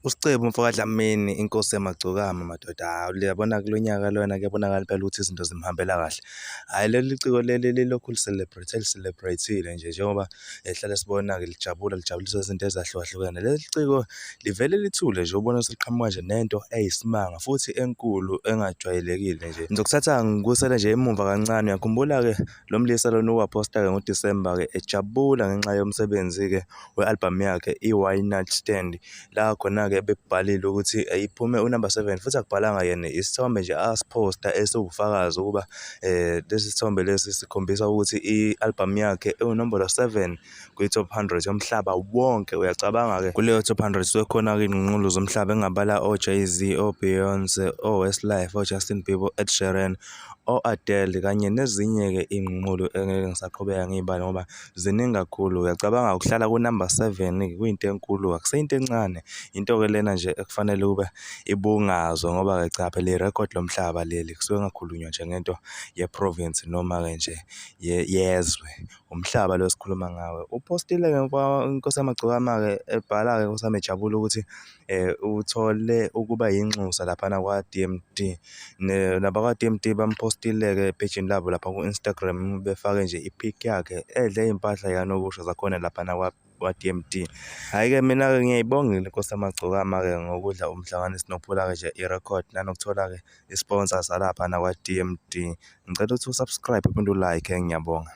USicebu mfokaDlamini, inkosi yamagcokama madoda, hhawu uyabona kulo nyaka lona kuyabonakala impela ukuthi izinto zimhambela kahle. Hhayi leli ciko leli lilokhu li-celebrate-e li-celebrate-ile nje njengoba sihlale sibona-ke lijabula lijabuliswa izinto ezahlukahlukene. Leli ciko livele lithule nje ubone seliqhamuka nje nento eyisimanga futhi enkulu engajwayelekile nje. Ngizokuthatha ngikusele nje emuva kancane, uyakhumbula-ke lo mlisa lona owaphosta-ke ngoDisemba-ke ejabula ngenxa yomsebenzi-ke we-album yakhe i-Why Not Stand la khona-ke bebhalile ukuthi iphume unumber 7 futhi akubhalanga yena isithombe nje asiphosta esiwubufakazi ukuba lesi sithombe lesi sikhombisa ukuthi i-album yakhe ewunombolo 7 kwi-top 100 yomhlaba wonke. Uyacabanga-ke kuleyo top 100 sekhona-ke iy'nqunqulu zomhlaba engingabala o-Jay-Z, o-Beyonce, o-Westlife, o-Justin Bieber, Ed Sheeran, o-Adele kanye nezinye-ke iy'nqunqulu engeke ngisaqhubeka ngiy'bale ngoba ziningi kakhulu. Uyacabanga ukuhlala ku-number 7 kuyinto enkulu, akuseyinto encane. Into-ke lena nje ekufanele ukube ibungazwe ngoba-ke cha phela irekhodi lomhlaba leli, kusuke kungakhulunywa nje ngento ye-province noma-ke nje yezwe. Umhlaba lo esikhuluma ngawo. Uphostile-ke Inkosi Yamagcokama-ke ebhala-ke Nkosi yami ejabula ukuthi uthole ukuba yinxusa laphana kwa-D_M_D. Nabakwa-D_M_D bamphostile-ke ephejini labo lapha ku-Instagram befake nje i-pic yakhe edle iy'mpahla zikanokusho zakhona laphana kwa-D_M_D. Hhayi-ke mina-ke ngiyayibongela Inkosi Yamagcokama-ke ngokudla umhlanganiso nokuphula-ke nje irekhodi nanokuthola-ke i-sponsor salaphana kwa-D_M_D. Ngicela ukuthi u-subscribe uphinde u-like ngiyabonga.